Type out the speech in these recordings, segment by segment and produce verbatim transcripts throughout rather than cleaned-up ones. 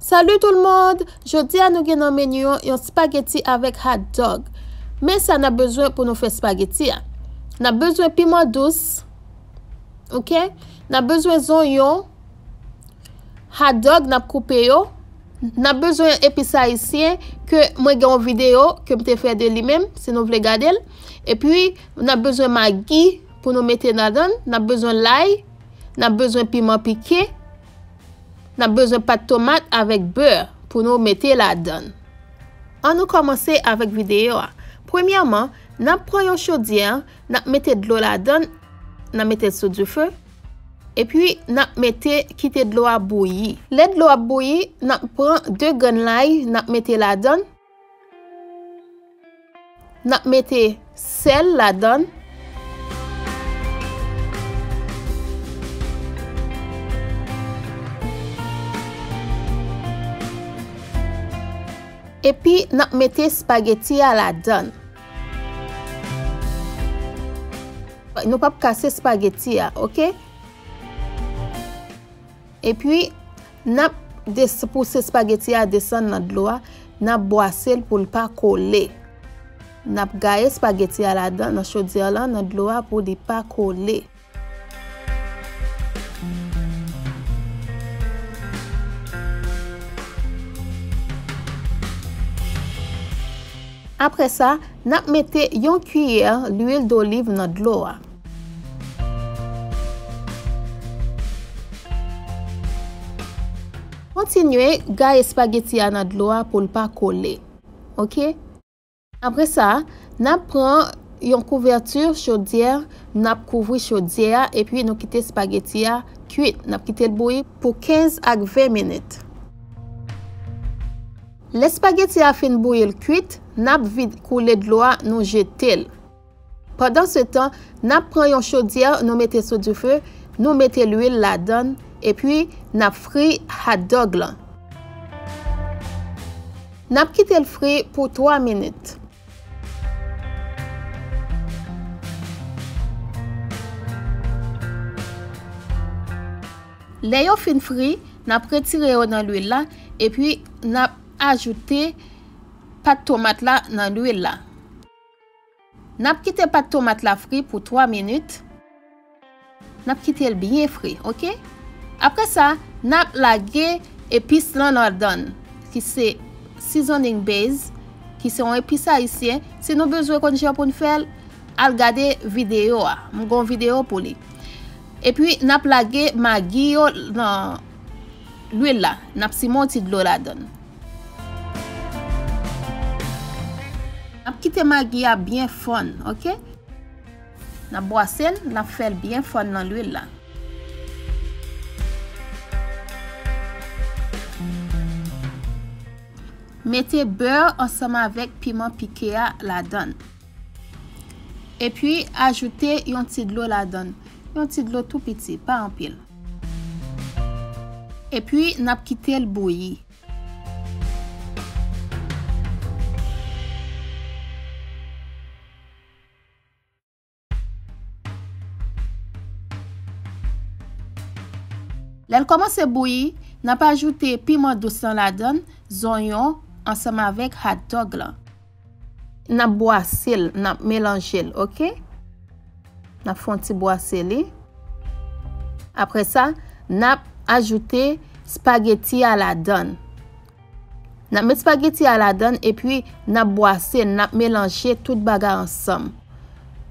Salut tout le monde! Jodi a nou gen nan meni yon, yon spaghetti avèk hot dog. Men sa n ap bezwen pou nou fè spaghetti a. N ap bezwen piman dous, ok? N ap bezwen zonyon, hot dog n ap koupe yo. N ap bezwen epis ayisyen ke mwen gen yon videyo ke m te fè de li menm, si nou vle gade l. Epi, n ap bezwen magi pou nou mete ladan l. N ap bezwen lay. N ap bezwen piman pike. N ap bezwen pat tomat avèk bè pou nou mete ladan l. Ann nou kòmanse avèk videyo a. Premyèman, n ap pran yon chodyè, n ap mete dlo ladan l, n ap mete l sou dife, epi n ap mete, kite dlo a bouyi. Lè dlo ap bouyi, n ap pran de grenn lay, n ap mete ladan l. N ap mete sèl ladan l. Epi, n ap mete espageti a ladan l. Nou p ap kase espageti a, ok? Epi, n ap des-, pouse espageti a desann nan dlo a, n ap bwase l pou l pa kole. N ap gaye espageti a ladan, nan chodyè lan, nan dlo a, pou li pa kole. Apre sa, n ap mete yon kiyè lwil doliv nan dlo a. Kontinye gaye espageti a nan dlo a pou l pa kole. Ok? Apre sa, n ap pran yon kouvèti chodyè, n ap kouvri chodyè a, epi nou kite espageti a kwit. N ap kite l bouyi pou kenz ak ven minit. Lè espageti a fin bouyi l kwit, n ap vid koule dlo a, nou jete l. Pandansetan, n ap pran yon chodyè, nou mete sou dife, nou mete lwil ladan l, epi n ap fri hot dog lan. N ap kite l fri pou twa minit. Lè yo fin fri, n ap retire yo nan lwil la, epi n ap ajoute pat tomat la nan lwil la. N ap kite pat tomat la fri pou twa minit. N ap kite l byen fri, ok? Apre sa, n ap lage epis lan ladan l, ki se seasoning base, ki se yon epis ayisyen. Si nou bezwen konn jan pou n fè l, al gade videyo a. M gon videyo pou li. Epi, n ap lage magi yo nan lwil la. N ap simen yon ti dlo ladan l. N ap kite magi a byen fonn, ok? N ap bwase l, n ap fè l byen fonn nan lwil la. Mete bè ansanm avèk piman pike a ladan l. Epi, ajoute yon ti dlo ladan l. Yon ti dlo tou piti, pa anpil. Epi, n ap kite l bouyi. Lè l kòmanse bouyi, n ap ajoute piman dous lan ladan l, zonyon, ansanm avèk hot dog lan. N ap bwase l, n ap melanje l, ok? N ap fè yon ti bwase li. Apre sa, n ap ajoute espageti a ladan l. N ap met espageti a ladan l, epi n ap bwase l, n ap melanje tout bagay ansanm.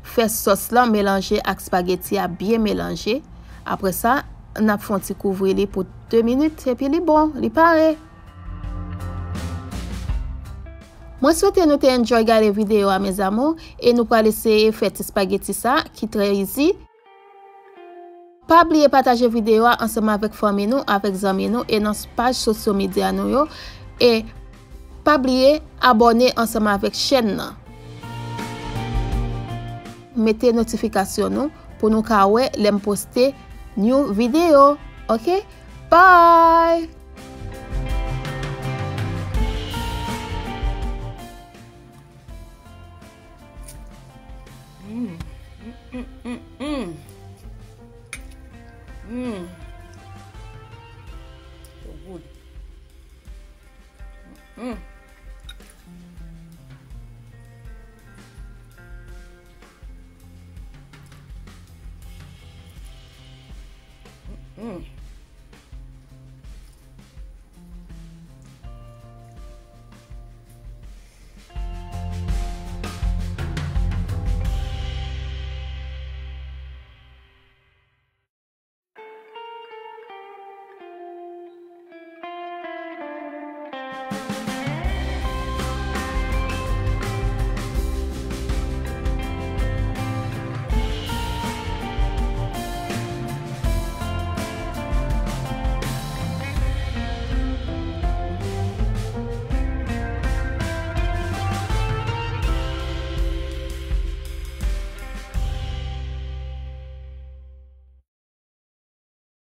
Fè sòs lan melanje ak espageti a, byen melanje. Apre sa, n ap fè yon ti kouvri li pou de minit, epi li bon, li pare. Mwen swete nou te enjoy gade videyo a, mes amours, e nou pral eseye fè ti espageti sa, ki trè easy. Pa bliye pataje videyo a ansanm avèk fanmi nou, avèk zanmi nou, e nan paj sosyo medya nou yo. E pa bliye abòne ansanm avèk chèn nan. Mete notifikasyon nou pou nou ka wè lè m poste new videyo. Ok? Bye! Mm. Mm, mm, mm, mm. Mm. So good. Hmm.